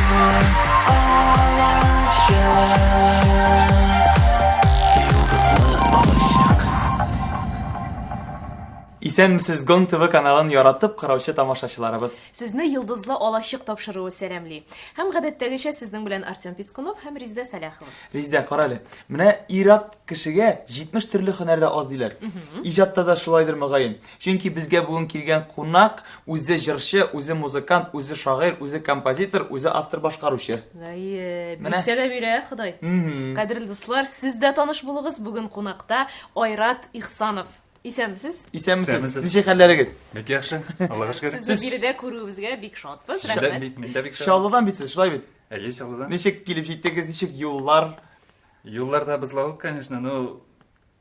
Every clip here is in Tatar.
Йолдызлы алачык. Йолдызлы алачык. Исәнмесез, Гон ТВ каналын яратып караучы тамашачыларыбыз. Сезне Йолдызлы алачык тапшыруы сәламли. Һәм гадәттәгечә сезнең белән Артем Пискунов һәм Резидә Сәлахова. Резидә, кара әле. Менә ир-ат кешегә 70 төрле һөнәр дә аз диләр. Иҗатта да шулайдыр мөгаен. Чөнки безгә бүген килгән кунак үзе җырчы, үзе музыкант, үзе шагыйрь, үзе композитор, үзе автор-башкаручы. Әйе, бирсә дә бирә Ходай. Кадерле дуслар, сез дә таныш булыгыз. Бүген кунакта Айрат Ихсанов. Исәнмесез? Исәнмесез. Ничек хәлләрегез? Бик яхшы. Аллага шөкер. Сезне биредә күрүебезгә бик шатбыз. Рәхмәт. Мин дә бик шат. Чаллыдан бит сез, шулай бит? Әйе, Чаллыдан. Ничек килеп җиттегез, ничек юллар? Юллар да бозлавык, конечно, но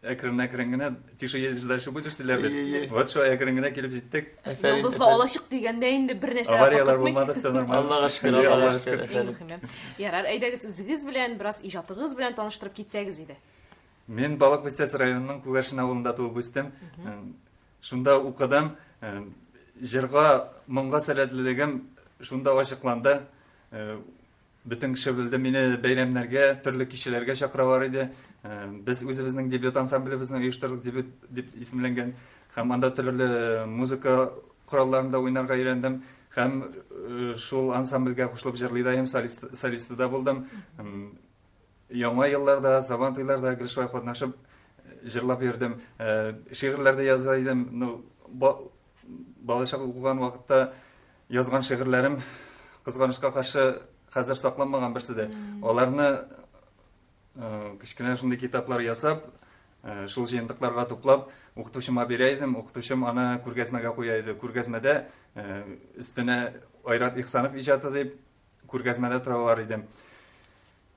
әкрен-әкрен генә тише едешь, дальше будешь диләр бит. Вот шулай әкрен генә килеп җиттек. Йолдызлы алачык дигәндә инде бер нәрсә Аварияләр булмады, все нормально. Аллага шөкер, Аллага шөкер. Иң мөһиме. Ярар, әйдәгез үзегез белән, бераз иҗатыгыз белән таныштырып китсәгез иде. Мин Балык Бистәсе районының Күгәрчен авылында туып үстем. Шунда укыдым. Җырга, моңга сәләтлелегем шунда ачыкланды. Бөтен кеше белде, мине бәйрәмнәргә, төрле кичәләргә чакыралар иде. Без үзебезнең дебют ансамблебезне оештырдык, дебют дип исемләнгән. Һәм анда төрле музыка коралларында уйнарга өйрәндем. Һәм шул ансамбльгә кушылып җырлый да идем, солист, солисты да булдым. Яңа елларда, Сабан туйларда гел шулай катнашып җырлап йөрдем. Шигырьләр дә яза идем. Ну, балачак укыган вакытта Язган шигырьләрем, кызганычка каршы, хәзер сакланмаган берсе дә. Аларны э, кечкенә шундый китаплар ясап, э, шул җыентыкларга туплап, укытучыма бирә идем. Укытучым аны күргәзмәгә куя иде. Күргәзмәдә э, өстенә Айрат Ихсанов иҗаты дип күргәзмәдә торалар иде.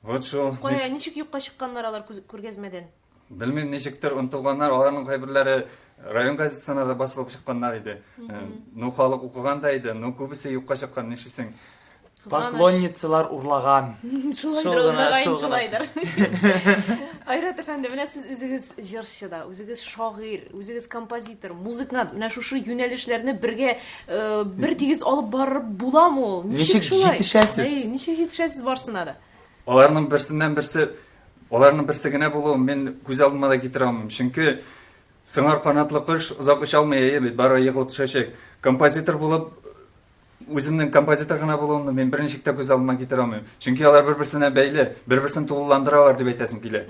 Вот шул. Кая, ничек юкка чыкканнар алар күргәзмәдән? Белмим, ничектер онытылганнар, аларның кайберләре район газетасына да басылып чыкканнар иде. Ну, халык укыган да иде, ну, күбесе юкка чыккан, нишлисең? Поклонницалар урлаган. Шулайдыр, мөгаен шулайдыр. Айрат әфәнде, менә сез үзегез җырчы да, үзегез шагыйрь, үзегез композитор, музыкант. Менә шушы юнәлешләрне бергә бер тигез алып барып буламы ул? Ничек җитешәсез? Ничек җитешәсез барсына да? Аларның берсеннән берсе Аларның берсе генә булуын мин күз алдыма да китерә алмыйм. Чөнки сыңар канатлы кош озак оча алмый, әйе бит, бары егылып төшәчәк. Композитор булып, үземнең композитор гына булуымны мин берничек тә күз алдыма китерә алмыйм. Чөнки алар бер-берсенә бәйле, бер-берсен тулыландыралар дип әйтәсем килә.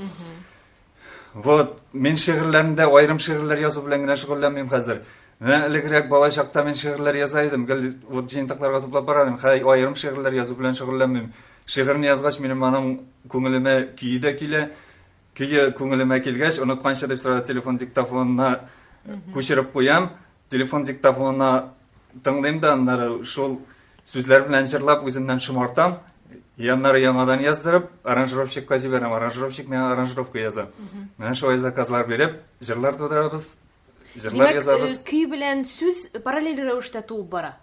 Вот, мин шигырьләремдә аерым шигырьләр язу белән генә шөгыльләнмим хәзер. Менә элегрәк бала чакта мин шигырьләр яза идем, гел вот җыентыкларга туплап бара идем. Хәзер аерым шигырьләр язу белән шөгыльләнмим. Шигырьне язгач, минем аның күңелемә көе дә килә. Көе күңелемә килгәч, онытканчы дип сразу телефон диктофонына күчереп куям. Телефон диктофонына тыңлыйм да, аннары шул сүзләр белән җырлап, үземнән шомартам. И аннары яңадан яздырып, аранжировщикка җибәрәм. Аранжировщик миңа аранжировка яза. Менә шулай заказлар биреп, җырлар тудырабыз, җырлар Димәк, язабыз. көй белән сүз параллель рәвештә туып бара.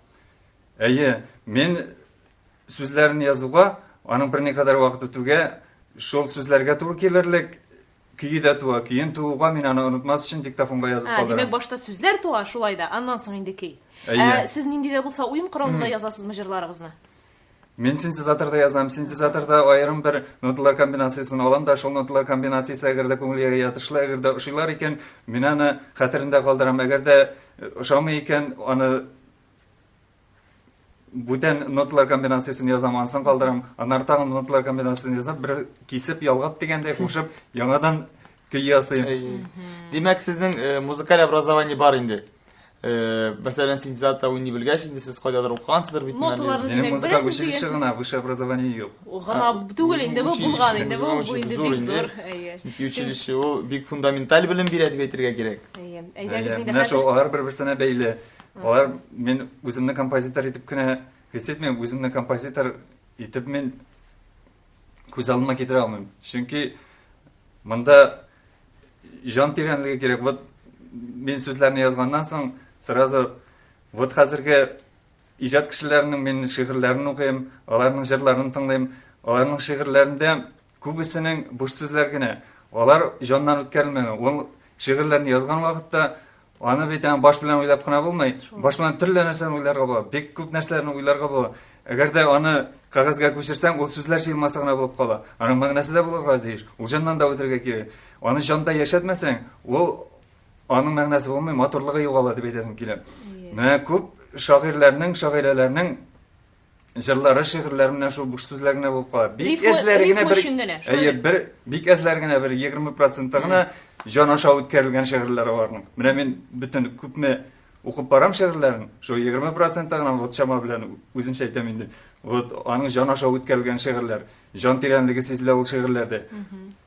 Әйе, мин сүзләрен язуга, аның берникадәр вакыт үтүгә, шул сүзләргә туры килерлек көе дә туа. Көен тууга мин аны онытмас өчен диктофонга язып калдырам. Димәк, башта сүзләр туа, шулай да, аннан соң инде көй. Ә сез нинди дә булса уен коралында язасызмы җырларыгызны? Мин синтезаторда язам. Синтезаторда аерым бер ноталар комбинациясен алам да, шул ноталар комбинациясе әгәр дә күңелгә ятышлы, әгәр дә ошыйлар икән, мин аны хәтерендә калдырам. Әгәр дә ошамый икән, аны бүтән ноталар комбинациясен язам, анысын калдырам. Аннары тагын ноталар комбинациясен язап, бер кисеп, ялгап дигәндәй кушып, яңадан көй ясыйм. Димәк, сезнең э, музыкаль образование бар инде. Э, мәсәлән, синтезаторда уйный белгәч, инде сез кайдадыр укыгансыздыр бит. Ноталарны Минем музыкаль училище гына, высшее образование юк. Гына түгел инде бу, булган инде бу, бу инде бик зур. Әйе. Чөнки училище ул бик фундаменталь белем бирә дип әйтергә кирәк. Әйе. Әйдәгез инде. Менә шул алар бер-берсенә бәйле. Алар мин үземне композитор итеп кенә хис итмим, үземне композитор итеп мин күз алдыма китерә алмыйм. Чөнки монда җан тирәнлеге кирәк. Вот мин сүзләрне язганнан соң сразу вот хәзерге иҗат кешеләренең мин шигырьләрен укыйм, аларның җырларын тыңлыйм. Аларның шигырьләрендә күбесенең буш сүзләр генә. Алар җаннан үткәрелмәгән. Ул шигырьләрне язган вакытта Аны бит баш белән уйлап кына булмый. Баш белән төрле нәрсәне уйларга була. Бик күп нәрсәләрне уйларга була. Әгәр дә аны кәгазьгә күчерсәң, ул сүзләр җыелмасы гына булып кала. Аның мәгънәсе дә булырга тиеш. Ул җаннан да үтәргә кирәк. Аны җанда яшәтмәсәң, ул аның мәгънәсе булмый, матурлыгы югала дип әйтәсем килә. Менә күп шагыйрьләрнең, шагыйрәләрнең җырлары, шигырьләре менә шул буш сүзләр генә булып кала. Бик әзләре генә бер Әйе, бер бик әзләре генә бер 20% гына җан аша үткәрелгән шигырьләре аларның. Менә мин бөтен күпме укып барам шигырьләрен, шул 20% гына вот чама белән үземчә әйтәм инде. Вот аның җан аша үткәрелгән шигырьләр. Җан тирәнлеге сизелә ул шигырьләрдә.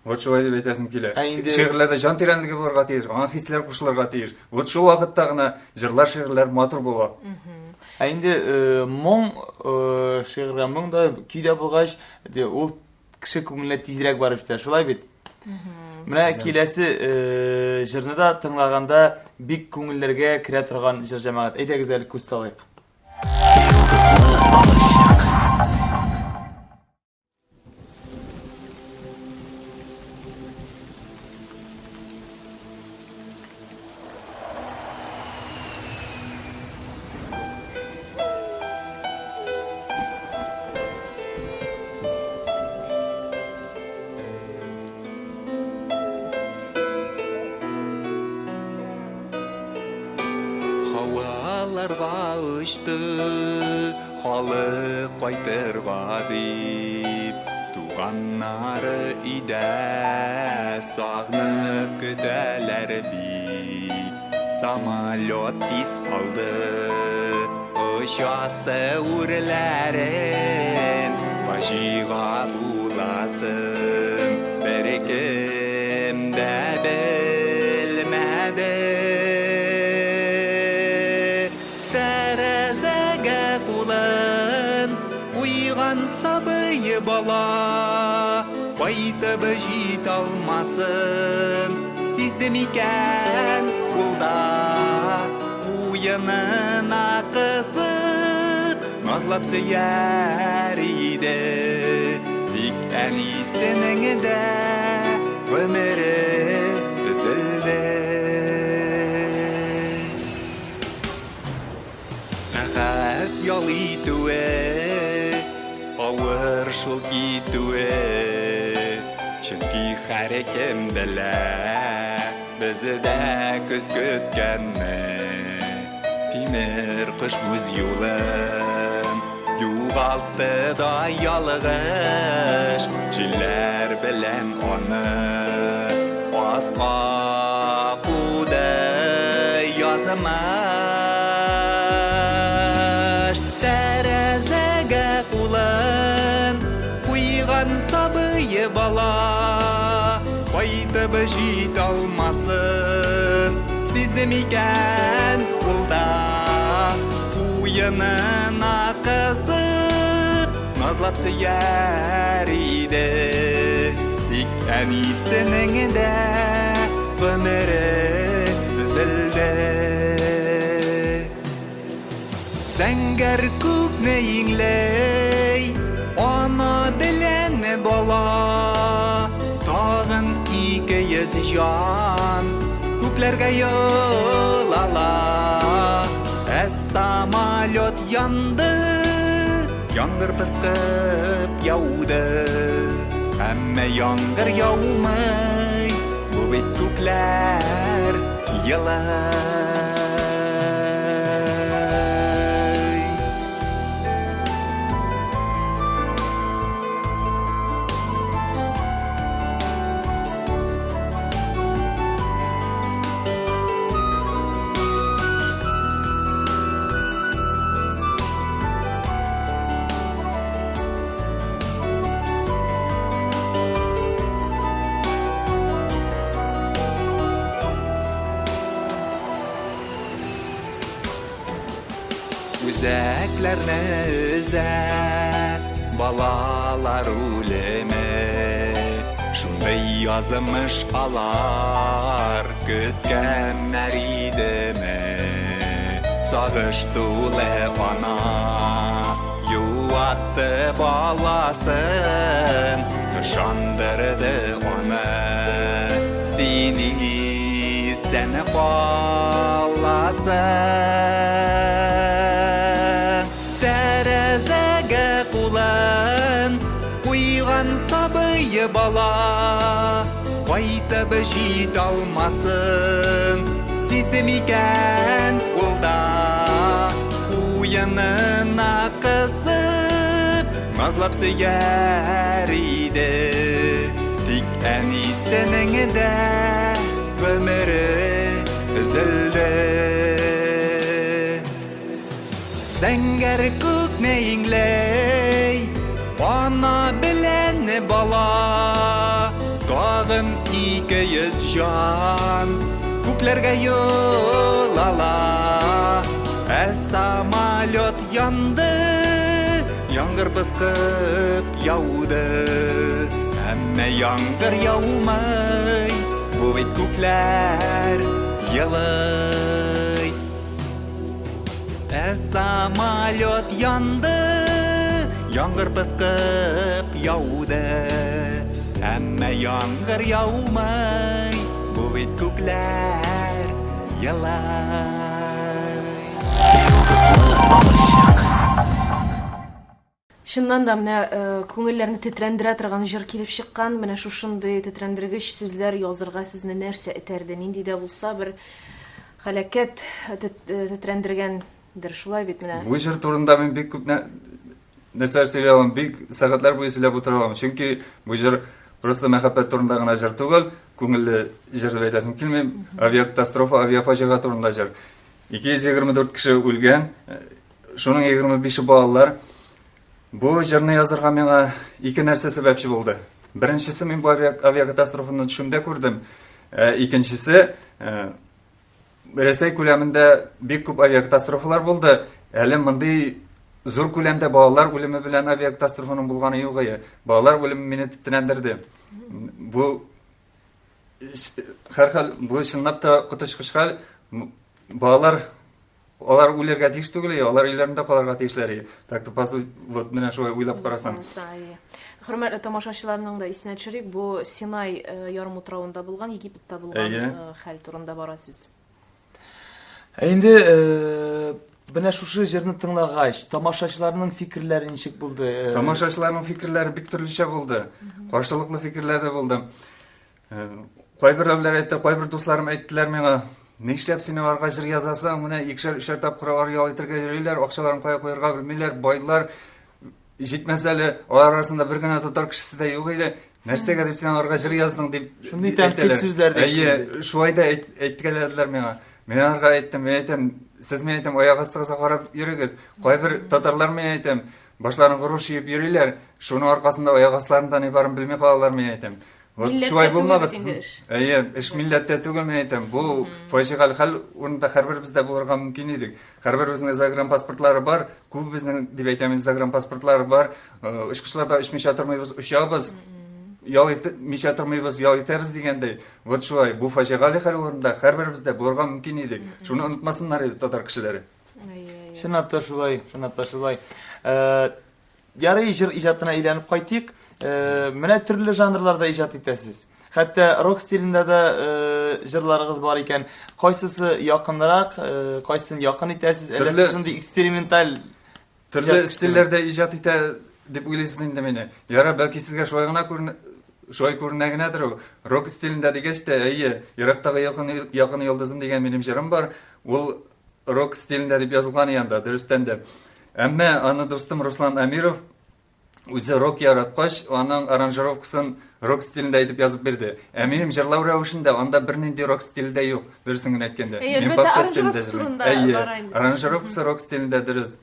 Вот шулай дип әйтәсем килә. Ә инде Шигырьләрдә җан тирәнлеге булырга тиеш, аңа хисләр кушылырга тиеш. Вот шул вакытта гына җырлар, шигырьләр матур була. Ә инде моң шигырьгә моң да көй дә булгач, ул кеше күңеленә тизрәк барып җитә. Шулай бит? Менә киләсе җырны да тыңлаганда бик күңелләргә керә торган җыр җәмәгать. Әйдәгез әле күз салыйк. Йолдызлы алачык. Һаваларга очты халык кайтырга дип, туганнары өйдә сагынып көтәләр бит. Самолет тиз калды, очасы үрләрен, фаҗига буласын беркем дә белмәде. Тәрәзәгә кулын куйган сабый бала кайтып җитә алмасын сизде микән ул да куенына кысып назлап сөяр иде. Тик әнисенең дә гомере өзелде. Рәхәт ял итүе, авыр шул китүе. Чөнки һәркем белә, бездә көз көткәнне. Тимер кыш үз юлын югалтты да ялгыш, җилләр белән аны аска куды язмыш. Тәрәзәгә кулын куйган сабый бала кайтып җитә алмасын сизде микән ул да куенына кысып назлап сөяр иде. Тик әнисенең дә гомере өзелде. Зәңгәр күкне иңләй ана белән бала, тагын 200 җан күкләргә юл ала. Ә самолет янды, яңгыр пыскып яуды. Әмма яңгыр яумый, бу бит күкләр елый. Үзәкләрне өзә балалар үлеме, шундый язмыш алар көткәннәр идеме? Сагыш тулы ана юатты баласын, ышандырды аны. Син исән. Исән каласың. Тәрәзәгә кулын куйган сабый бала кайтып җитә алмасын сизде микән ул да куенына кысып назлап сөяр иде тик әнисенең дә гомере өзелде. Зәңгәр күкне иңләй, ана белән бала, тагын 200 җан күкләргә юл ала. Ә самолет янды, яңгыр пыскып яуды. Әмма яңгыр яумый, бу бит күкләр елый. Ә самолет янды, яңгыр пыскып яуды. Әмма яңгыр яумый, бу бит күкләр елый. Йолдызлы алачык. Чыннан да менә күңелләрне тетрәндерә торган җыр килеп чыккан. Менә шушындый тетрәндергеч сүзләр язырга сезне нәрсә этәрде? Нинди дә булса бер һәлакәт тетрәндергәндер, шулай бит менә? Бу җыр турында мин бик күп нәрсәләр сөйли алам, бик сәгатьләр буе сөйләп утыра алам. Чөнки бу җыр просто мәхәббәт турында гына җыр түгел, күңелле җыр дип әйтәсем килми. Авиакатастрофа, авиафаҗига турында җыр. 224 кеше үлгән, шуның 25-е балалар. Бу җырны язырга миңа ике нәрсә сәбәпче булды. Беренчесе, мин бу авиакатастрофаны төшемдә күрдем. Икенчесе, Рәсәй күләмендә бик күп авиакатастрофалар булды. Әле мондый зур күләмдә балалар үлеме белән авиакатастрофаның булганы юк иде. Балалар үлеме мине тетрәндерде. Бу һәрхәл, бу чынлап та коточкыч хәл. Балалар алар үлергә тиеш түгел, алар өйләрендә калырга тиешләр. Так то по сути, вот менә шулай уйлап карасаң. Хөрмәтле тамашачыларның да исенә төшерик, бу Синай ярымутравында булган, Египетта булган хәл турында бара сүз. Ә инде менә шушы җырны тыңлагач, тамашачыларның фикерләре ничек булды? Тамашачыларның фикерләре бик төрлечә булды. Каршылыклы фикерләр дә булды. Кайберәүләр әйтте, кайбер дусларым әйттеләр миңа, нишләп син аларга җыр язасың, менә икешәр, өчәр тапкыр алар ял итәргә йөриләр, акчаларын кая куярга белмиләр, байлар. Җитмәсә әле, алар арасында бер генә татар кешесе дә юк иде. Нәрсәгә дип син аларга җыр яздың дип Шундый тәнкыйть сүзләр дә Әйе, шулай да әйткәләделәр миңа. Мин аларга әйттем, мин әйтәм, сез мин әйтәм, аяк астыгызга карап йөрегез. Кайбер татарлар мин әйтәм, башларын горур чөеп йөриләр, шуның аркасында аяк асларында ни барын белми калалар, мин әйтәм. Вот Милләттә шулай түгел булмагыз. бит инде эш. Әйе, эш милләттә түгел, мин әйтәм. Бу фаҗигале хәл урында һәрберебез дә булырга мөмкин идек. Һәрберебезнең загранпаспортлары бар, күбебезнең дип әйтәм инде загранпаспортлары бар. Очкычларда очмыйча тормыйбыз, очабыз. Ял итмичә тормыйбыз, ял итәбез дигәндәй. Вот шулай, бу фаҗигале хәл урында һәрберебез дә булырга мөмкин идек. Шуны онытмасыннар иде татар кешеләре. Чынлап та шулай, чынлап та шулай. Ярый, җыр иҗатына әйләнеп кайтыйк. Менә төрле жанрларда иҗат итәсез. Хәтта рок стилендә дә җырларыгыз бар икән. Кайсысы якынрак, кайсысын якын итәсез? Әллә сез шундый эксперименталь төрле стильләрдә иҗат итә дип уйлыйсыз инде мине? Ярар, бәлки сезгә шулай гына күренә, шулай күренә генәдер ул. Рок стилендә дигәч тә, әйе, ерактагы якын якын йолдызым дигән минем җырым бар. Ул рок стилендә дип язылган янда, дөрестән дә. Әмма аны дустым Руслан Әмиров үзе рок яраткач, аның аранжировкасын рок стилендә итеп язып бирде. Ә минем җырлау рәвешендә анда бернинди рок стиле дә юк, дөресен генә әйткәндә. Мин попса стилендә җырлыйм. Әйе, аранжировкасы рок стилендә дөрес.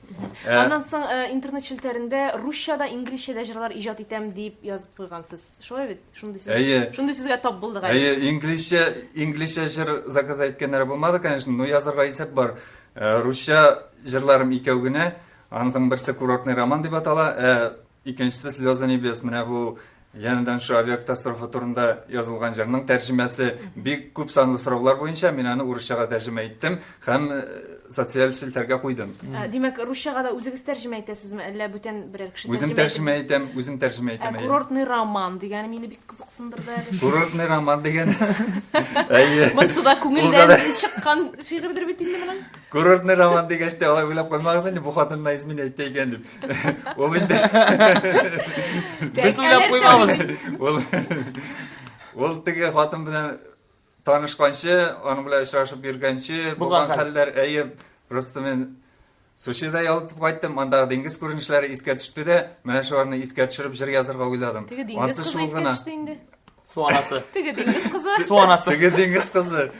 Аннан соң интернет челтәрендә русча да, инглизчә дә җырлар иҗат итәм дип язып куйгансыз. Шулай бит? Шундый сүз. Әйе. Шундый сүзгә тап булдык әле. Әйе, инглизчә, инглизчә җыр заказ иткәннәре булмады, конечно, но язарга исәп бар. Русча җырларым икәү генә. Аның берсе Курортный роман дип атала, ә икенчесе Слезы небес. Менә бу янәдән шул авиакатастрофа турында язылган җырның тәрҗемәсе бик күп санлы сораулар буенча мин аны урысчага тәрҗемә иттем һәм социаль челтәргә куйдым. Ә, Димәк, русчага да үзегез тәрҗемә итәсезме, әллә бүтән берәр кеше Үзем тәрҗемә итәм, үзем тәрҗемә Ә итәм. әйе. курортный роман дигәне мине бик кызыксындырды әле. Курортный роман дигән. Әйе. Монысы да Ул күңелдән да- чыккан шигырьдер бит инде моның. Курортный роман дигәч тә алай уйлап куймагыз инде, бу хатынына измена итә икән дип. Ул инде Без уйлап куймабыз. Ул ул теге хатын белән танышканчы, аның белән очрашып йөргәнче Булган булган хәл. хәлләр, әйе, просто мин Сочида ял итеп кайттым, андагы диңгез күренешләре искә төште дә, менә шуларны искә төшереп җыр язарга уйладым. Теге диңгез Ансы кызы шул искә гына. төште инде. Су анасы. Теге диңгез кызы. Су анасы. Теге диңгез кызы.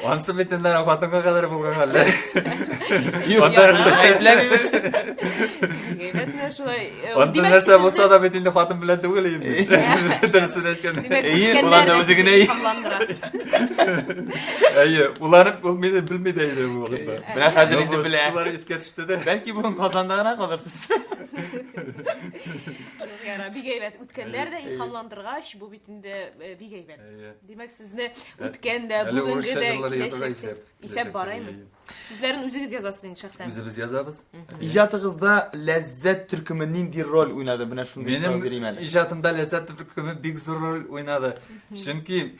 Ансы бит инде аның хатынга кадәр булган хәлләр. Юк, Анда нәрсә- гаепләмибез. Әйбәт менә шулай. Анда Димәк, нәрсә сезне- булса да бит инде хатын белән түгел инде. Дөресен әйткәндә. Димәк, Әйе, үткәннәр улар да дә үзе генә сезне ий. илһамландыра. Әйе, улар ул мине белми дә иде бу вакытта. Менә хәзер Ну, инде вот белә. Шулар искә төште дә. Бәлки бүген Казанда гына калырсыз. Яра, бик әйбәт. Үткәннәр дә илһамландыргач, бу бит инде бик әйбәт. Әйе. Димәк, сезне үткән дә, Әле бүгенге урысча дә, җырлар язарга киләчәктә. исәп. Исәп бар, әйме? Әйе. Сүзләрен үзегез язасыз инде шәхсән. Үзебез язабыз. Иҗатыгызда ләззәт төркеме нинди роль уйнады? Менә шундый сорау Минем бирим әле. иҗатымда ләззәт төркеме бик зур роль уйнады. Чөнки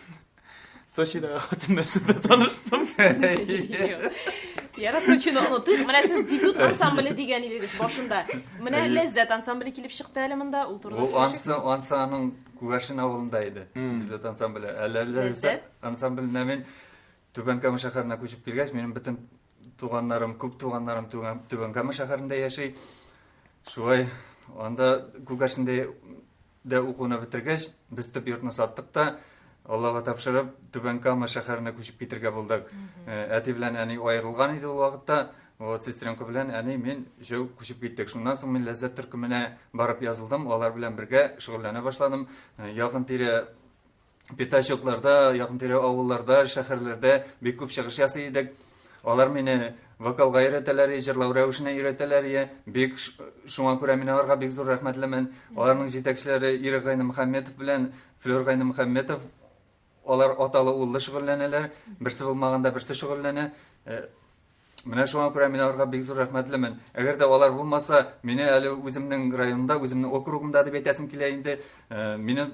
Сочидагы хатын белән шунда таныштым. Яра Сочины онытыйк. Менә сез дебют ансамбле дигән идегез башында. Менә Әйе. Ләззәт ансамбле килеп чыкты әле монда. Ул турында Ул сөйләшик. ансы, ансы аның Күгәрчен авылында иде. Дебют ансамбле. Әле Ләззәт? ләззәт ансамбленә мин Түбән Кама шәһәренә күчеп килгәч, минем бөтен туганнарым, күп туганнарым Түбән Кама шәһәрендә яши. Шулай анда Күгәрчендә дә укуны бетергәч, без төп йортны саттык та, Аллага тапшырып, Түбән Кама шәһәренә күчеп китергә булдык. Әти белән әни аерылган иде ул вакытта. Вот сестренка белән әни мин җәү күчеп киттек. Шуннан соң мин Ләззәт төркеменә барып язылдым, алар белән бергә шөгыльләнә башладым. Якын тирә пятачокларда, якын тирә авылларда, шәһәрләрдә бик күп чыгыш ясый идек. Алар мине вокалга өйрәтәләр, җырлау рәвешенә өйрәтәләр. Бик шуңа күрә мин аларга бик зур рәхмәтлемен. Аларның җитәкчеләре Ирек Гайнемөхәммәтов белән Флёр Гайнемөхәммәтов, алар аталы уллы шөгыльләнәләр. Берсе булмаганда берсе шөгыльләнә. Менә шуңа күрә мин аларга бик зур рәхмәтлемен. Әгәр дә алар булмаса, мине әле үземнең районымда, үземнең округымда дип әйтәсем килә инде. Мине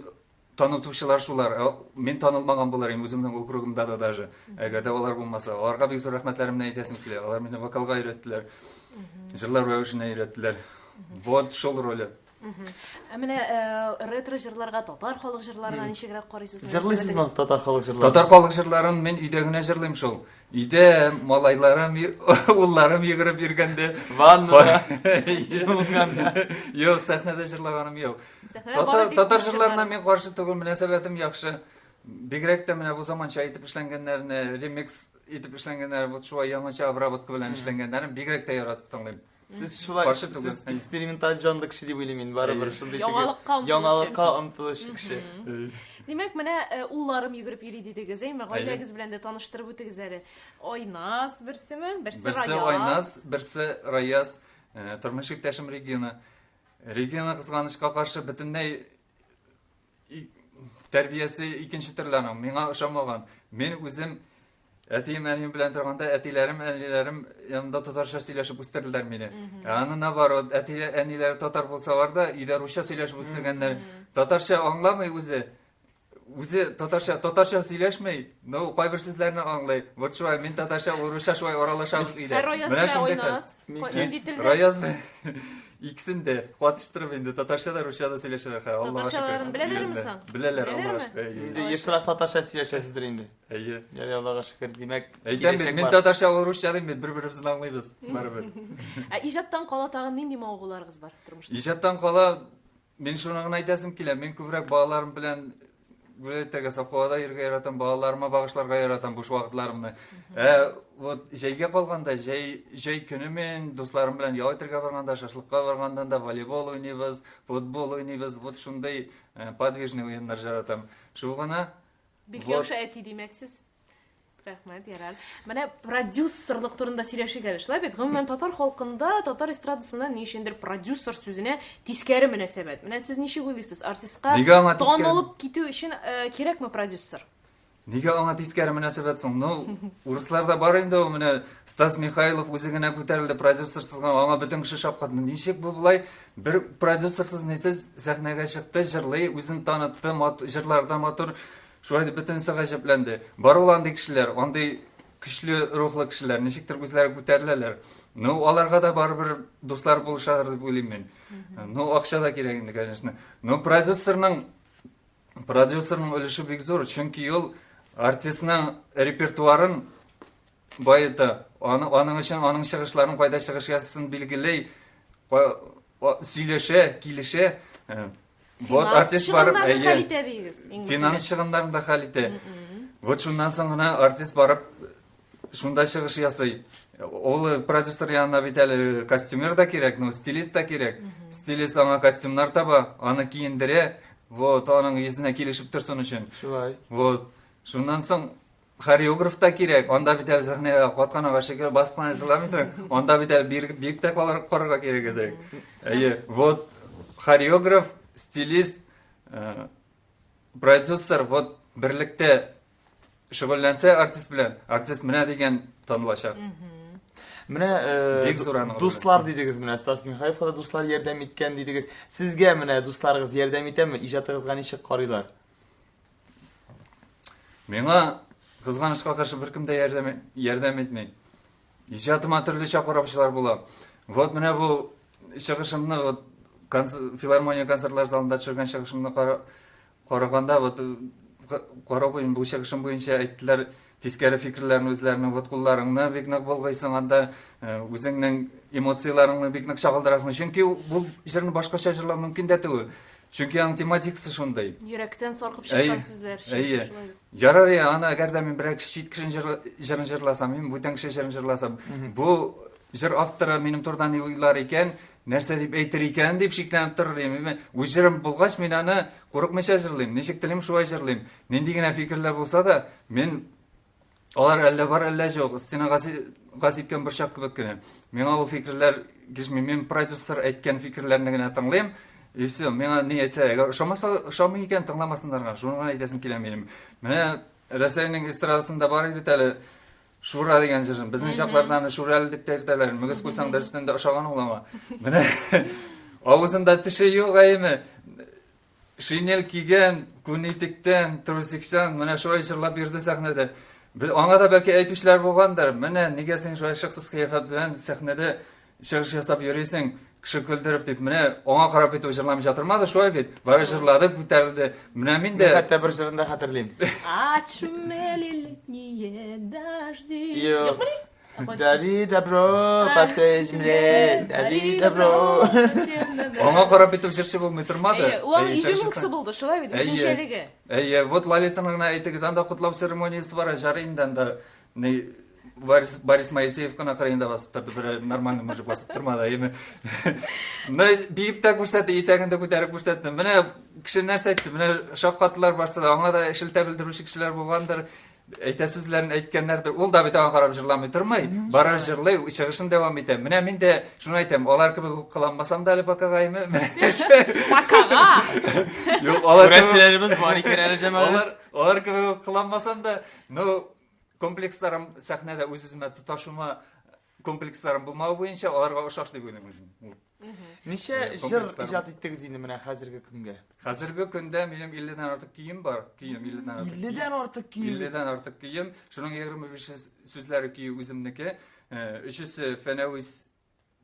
танытучылар шулар. Мин танылмаган булыр идем үземнең округымда да даже. Әгәр дә алар булмаса, аларга бик зур рәхмәтләремне әйтәсем килә. Алар мине вокалга өйрәттеләр. Җырлар рәвешенә өйрәттеләр. Вот шул роле. Ә менә ретро җырларга, татар халык җырларына ничегрәк карыйсыз? Җырлыйсызмы татар халык җырларын? Татар халык җырларын мин өйдә генә җырлыйм шул. Өйдә малайларым, улларым йөгереп йөргәндә. Ваннада. Юынганда. Юк, сәхнәдә җырлаганым юк. Сәхнәдә бары тик Татар үз җырларына җырларыгыз. мин каршы түгел, мөнәсәбәтем яхшы. Бигрәк тә менә бу заманча итеп эшләнгәннәрне, ремикс итеп эшләнгәннәре, вот шулай яңача обработка белән эшләнгәннәрен бигрәк тә яратып тыңлыйм. Сез шулай, Каршы түгел. сез эксперименталь җанлы кеше дип уйлыйм мин, барыбер шундый теге Яңалыкка омтылучы. яңалыкка омтылучы кеше. Димәк, менә улларым йөгереп йөри дидегез, әйме? Гаиләгез белән дә таныштырып үтегез әле. Айназ берсеме? Берсе Берсе Раяз. Айназ, берсе Раяз, тормыш иптәшем Регина. Регина кызганычка каршы бөтенләй тәрбиясе икенче төрле аның, миңа ошамаган. Мин үзем әтием, әнием белән торганда, әтиләрем, әниләрем янында татарча сөйләшеп үстерделәр мине. Ә аны наоборот, әти, әниләре татар булсалар да, өйдә русча сөйләшеп үстергәннәр. Татарча аңламый үзе. Үзе татарча сөйләшми, но кайбер сүзләрне аңлый. Вот шулай, мин татарча, ул русча шулай аралашабыз өйдә. Ә Раяз Менә белән шундый хәл. Айназ? Мин Нинди телдә? Раяз белән икесен дә катыштырып инде татарча да, русча да сөйләшәләр. Хә, Аллага шөкер. Татарчаларын беләләрме соң? Беләләр, Беләләрме? Аллага шөкер. Әйе. Инде ешрак татарча сөйләшәсездер инде. Әйе. Ярый, Аллага шөкер. Димәк, Әйтәм бит, киләчәк мин бар. татарча, ул русча дим бит, бер-беребезне аңлыйбыз. Барыбер. Ә иҗаттан кала тагын нинди мавыгуларыгыз бар тормышта? Иҗаттан кала мин шуны гына әйтәсем килә. Мин күбрәк балаларым белән гүләйтәргә, саф һавада йөрергә яратам, балаларыма багышларга яратам буш вакытларымны. Вот җәйгә калганда, җәй көне мин дусларым белән ял итәргә барганда, шашлыкка барганда да волейбол уйныйбыз, футбол уйныйбыз, вот шундый подвижный уеннар яратам. Шул гына. Бик Вот. яхшы әти димәксез. Рәхмәт, ярар. Менә продюсерлык турында сөйләшик әле. Шулай бит, гомумән татар халкында, татар эстрадасында ни өчендер продюсер сүзенә тискәре мөнәсәбәт. Менә сез ничек уйлыйсыз, артистка Нигә аңа тискәре? танылып китү өчен кирәкме продюсер? Нигә аңа тискәре мөнәсәбәт соң? Ну, урысларда бар инде ул, менә Стас Михайлов үзе генә күтәрелде, продюсерсыз гына, аңа бөтен кеше шаккатты. Ничек бу болай бер продюсерсыз нисез сәхнәгә чыкты, җырлый, үзен танытты, мат, җырлары да матур. Шулай дип бөтенесе гаҗәпләнде. Бар ул андый кешеләр, андый көчле рухлы кешеләр, ничектер үзләре күтәреләләр. Ну, аларга да барыбер дуслар булышадыр дип уйлыйм мин. Ну, акча да кирәк инде, конечно. Ну, продюсерның Продюсерның өлеше бик зур, чөнки ул артистның репертуарын баета. Аны, аның өчен аның чыгышларын кайда чыгыш ясасын билгели, сөйләшә, килешә. Э, вот артист барып, әйе. Финанс чыгымнарын да хәл итә. Вот шуннан соң гына артист барып Шунда чыгыш ясый. Ул э, продюсер янына бит әле костюмер да кирәк, ну, стилист та кирәк. Стилист аңа костюмнар таба, аны киендерә, вот, аның йөзенә килешеп торсын өчен. Шулай. Вот. Шуннан соң хореограф та кирәк. Анда бит әле сәхнәгә каткан агач шикелле басып кына җырламыйсың. Анда бит әле биек тә карарга кирәк әзрәк. Әйе, вот хореограф, стилист, э, продюсер, вот берлектә шөгыльләнсә артист белән, артист менә дигән танылачак. Менә э, Бик зур аның роле. дуслар дидегез менә Стас Михайловка да дуслар ярдәм иткән дидегез. Сезгә менә дусларыгыз ярдәм итәме? Иҗатыгызга ничек карыйлар? Миңа кызганычка каршы беркем дә ярдәм ярдәм итми. Иҗатыма төрлечә караучылар була. Вот менә бу чыгышымны вот филармония концертлар залында төшергән чыгышымны Караганда, вот карау буен бу чыгышым буенча әйттеләр тискәре фикерләрен үзләренең, вот кулларыңны бик нык болгыйсың анда, үзеңнең эмоцияләреңне бик нык чагылдырасың. Чөнки бу җырны башкача җырлау мөмкин дә түгел. Чөнки аның тематикасы шундый. Йөрәктән саркып чыккан сүзләр. Әйе. Ярар я, аны әгәр дә мин берәр чит кешенең җырын җырласам, мин бүтән кеше җырын җырласам, бу җыр авторы минем турыда ни уйлар икән, Нәрсә дип әйтер икән дип шикләнеп торыр идем. Мин үз җырым булгач, мин аны курыкмыйча җырлыйм. Ничек телим, шулай җырлыйм. Нинди генә фикерләр булса да, мин алар әллә бар, әллә юк. Стенага сипкән борчак кебек кенә. Миңа ул фикерләр килешми. Мин продюсер әйткән фикерләрне генә тыңлыйм. И все, миңа ни әйтсә, әгәр ошамаса, ошамый икән, тыңламасыннар гына. Шуны гына әйтәсем килә минем. Менә Рәсәйнең эстрадасында бар бит әле Шура дигән җырын. Безнең чакларда аны Шурәле дип тә йөртәләр. Мөгез куйсаң дөрестән дә ошаган ул аңа. Менә авызында теше юк әйеме. Шинель кигән, күн итектән, трусикчан, менә шулай җырлап йөрде сәхнәдә. Аңа да бәлки әйтүчеләр булгандыр. Менә нигә син шулай шыксыз кыяфәт белән сәхнәдә чыгыш ясап йөрисең, кеше көлдереп дип. Менә аңа карап бит ул җырламыйча тормады, шулай бит. Бары җырлады, күтәрелде. Менә мин дә Мин хәтта бер җырын да хәтерлим. Отшумели летние дожди. Юк. Юкмыни? Дари добро по всей земле, дари добро. Аңа карап бит ул җырчы булмый тормады. Әйе, ул аның Әйе, чыгыш изюминкасы ясады. булды, шулай бит, Әйе. үзенчәлеге. Әйе, вот Лолитаны гына әйтегез, анда котлау церемониясе бар, жарый инде анда. Ни Борис, Борис Моисеев кына кырыенда басып торды, бер нормальный мужик басып тормады, әйеме? Менә биеп тә күрсәтте, итәген дә күтәреп күрсәтте. Менә кеше нәрсә әйтте, менә шаккаттылар барсы да, аңа да шелтә белдерүче кешеләр булгандыр, әйтә сүзләрен әйткәннәрдер. Ул да бит аңа карап җырламый тормый, бара җырлый, чыгышын дәвам итә. Менә мин дә шуны әйтәм, алар кебек үк кыланмасам да әле пока әйеме? Покага! Юк, алар кебек Күрәселәребез бар икән әле, җәмәгать. Алар, алар кебек үк кыланмасам да, ну, Комплексларым сәхнәдә үз-үземә тоташуыма комплексларым булмавы буенча аларга ошаш дип уйлыйм үзем. Ничә җыр иҗат иттегез инде менә хәзерге көнгә? Хәзерге көндә минем 50 дән артык көем бар. Көем 50 дән артык. 50 дән артык көем. 50 дән артык көем. Шуның 25 сүзләре көе үземнеке. Өчесе Фәнәвис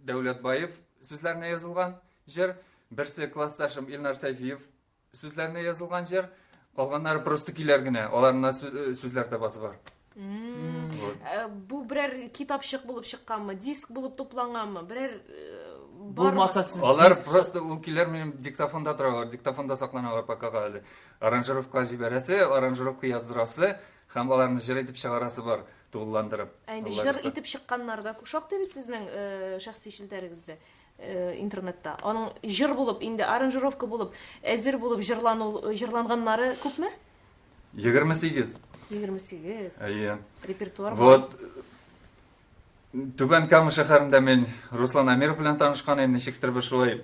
Дәүләтбаев сүзләренә язылган җыр. Берсе классташым Илнар Сәйфиев Сүзләренә язылган җыр, калганнары просто көйләр генә, аларына э, сүзләр табасы бар. Э, бу берәр китапчык булып чыкканмы, диск булып тупланганмы, берәр э, булмаса сез Алар просто ул көйләр минем диктофонда торалар, диктофонда сакланалар покага әле. Аранжировка җибәрәсе, аранжировка яздырасы һәм аларны җыр итеп чыгарасы бар, тулыландырып. Ә инде җыр итеп чыкканнар да шактый бит сезнең шәхси челтәрегездә. Э, интернетта. Аның җыр булып, инде аранжировка булып, әзер булып җырлану, җырланганнары күпме? 28. 28. Әйе. Репертуар. Вот Түбән Кама шәһәрендә мин Руслан Әмиров белән танышкан идем, ничектер бер шулай.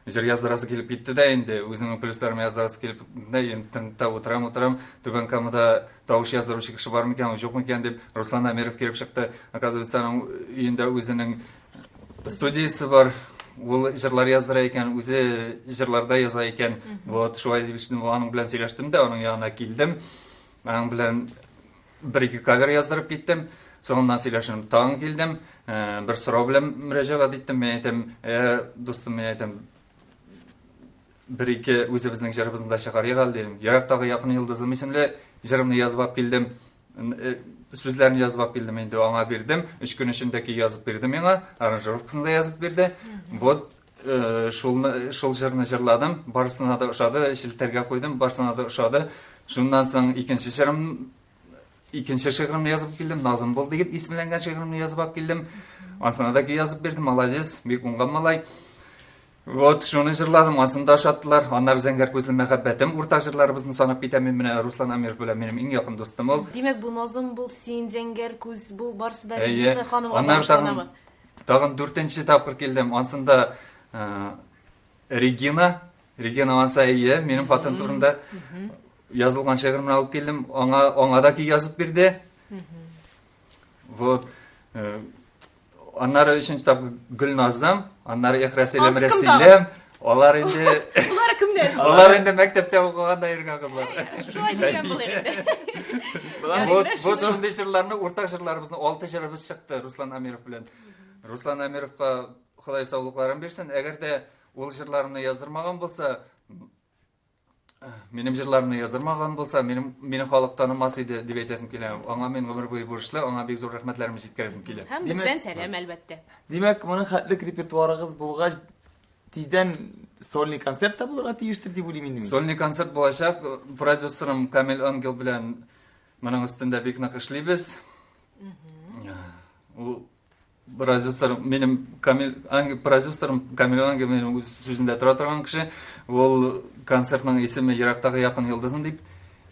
Җыр яздырасы килеп китте дә инде, үземнең плюсларымны яздырасы килеп дә, интернетта утырам, утырам, Түбән Камада тавыш яздыручы кеше бар микән, юк микән дип, Руслан Әмиров килеп чыкты. Оказывается, аның өендә үзенең студиясе бар. Ул җырлар яздыра икән, үзе җырларда яза икән. Вот, шулай дип аның белән сөйләштем дә, аның янына килдем. Аның белән бер-ике кавер яздырып киттем. Соңыннан сөйләшенеп тагын килдем. Э, бер сорау белән мөрәҗәгать иттем. Мин әйтәм, э, дустым, мин әйтәм, бер-ике үзебезнең җырыбызны да чыгарыйк әле дидем. Ерактагы якын йолдызым исемле җырымны язып алып килдем. Э, сүзләрен язып алып килдем инде, аңа бирдем. Өч көн эчендә көй язып бирде миңа, аранжировкасын да язып бирде. Вот шулны шул җырны җырладым, барысына да ошады, челтәргә куйдым, барысына да ошады. Шуннан соң икенче җырым икенче шигыремне язып килдем, Назым бул дип исемләнгән шигыремне язып алып килдем. Ансына да көй язып бирде, молодец, бик уңган малай. Вот, шуны җырладым, ансын да ошаттылар. Аннары Зәңгәр күзле мәхәббәтем уртак җырларыбызны санап китәм мин менә Руслан Әмиров белән минем иң якын дустым ул. Димәк, бу Назым бул, син, Зәңгәр күз, бу барысы да Регина ханымга багышланамы? Тагын дүртенче тапкыр килдем. Ансында э, Регина, Регина Ванса әйе, минем хатын турында язылган шигыремне алып килдем. Аңа аңа да көй язып бирде. Вот. Э, аннары өченче тапкыр Гөлназым, аннары Эх Рәсилем, Рәсилем. Алар инде Алар кемнәр? Алар инде мәктәптә укыганда йөргән кызлар. Шулай дигән булыйк инде. Вот, вот шундый җырларны, уртак җырларыбызны, алты җырыбыз чыкты Руслан Амиров белән. Руслан Әмировка Ходай саулыкларын бирсен. Әгәр дә ул җырларымны яздырмаган булса, минем җырларымны яздырмаган булса, минем мине халык танымас иде дип әйтәсем килә. Аңа мин гомер буе бурычлы, аңа бик зур рәхмәтләремне җиткерәсем килә. Һәм бездән сәлам, әлбәттә. Димәк, моның хәтлек репертуарыгыз булгач, тиздән сольный концерт та булырга тиештер дип уйлыйм инде мин. Сольный концерт булачак. Продюсерым Камил Ангел белән моның өстендә бик нык эшлибез. Ул продюсер минем Камил Ангел продюсерым Камил Ангел минем үз сүзендә тора торган кеше. Ул концертның исеме Ерактагы якын йолдызым дип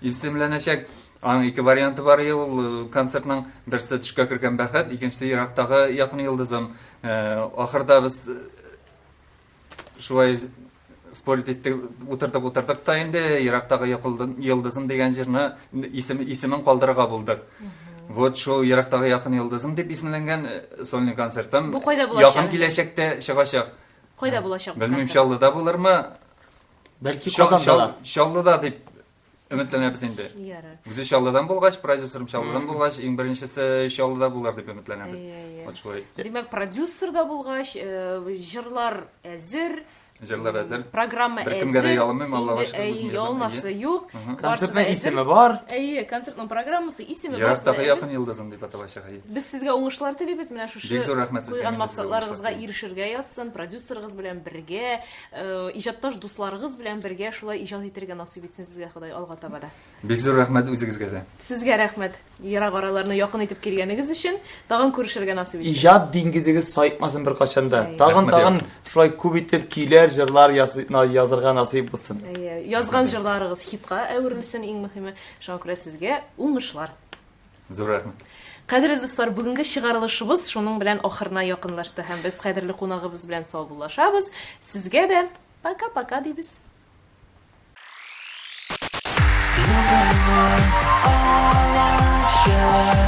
исемләнәчәк. Аның ике варианты бар ул э, концертның берсе төшкә кергән бәхет, икенчесе Ерактагы якын йолдызым. Э, ахырда без э, Шулай спорить иттек, утырдык, утырдык та инде ерактагы йолдызым дигән җырны исем, исемен калдырырга булдык. Вот шул ерактагы якын йолдызым дип исемләнгән э, сольный концертым. Бу кайда булачак? Якын киләчәктә чыгачак. Кайда булачак? Белмим, Чаллыда булырмы? Бәлки Казанда да. Чаллыда дип Өметләнәбез инде. Ярар. Үзе Чаллыдан булгач, продюсерым Чаллыдан булгач, иң беренчесе Чаллыда булыр дип өметләнәбез. Вот шулай. Димәк, продюсер да булгач, э, җырлар әзер. Җырлар әзер. Программа әзер. Беркемгә дә ялынмыйм, Аллага шөкер, үзем язам. Ялынасы юк. Концертның исеме бар. Әйе, концертның программасы, исеме бар. Ерактагы якын йолдызым дип аталачак, әйе. Без сезгә уңышлар телибез, менә шушы Бик зур рәхмәт сезгә. Куйган максатларыгызга ирешергә язсын, продюсерыгыз белән бергә Э, иҗатташ дусларыгыз белән бергә шулай иҗат итәргә насыйп итсен сезгә Ходай алга таба да. Бик зур рәхмәт үзегезгә дә. Сезгә рәхмәт. Ерак араларны якын итеп килгәнегез өчен. Тагын күрешергә насыйп итсен. Иҗат диңгезегез саекмасын беркайчан да. Тагын тагын шулай күп итеп көйләр, җырлар язырга насыйп булсын. Язган җырларыгыз хитка әверелсен иң мөһиме. Шуңа күрә сезгә уңышлар. Зур рәхмәт. Кадерле дуслар, бүгенге чыгарылышыбыз шуның белән ахырына якынлашты һәм без кадерле кунагыбыз белән саубуллашабыз. Сезгә дә пока-пока дибез. Йолдызлар алачак.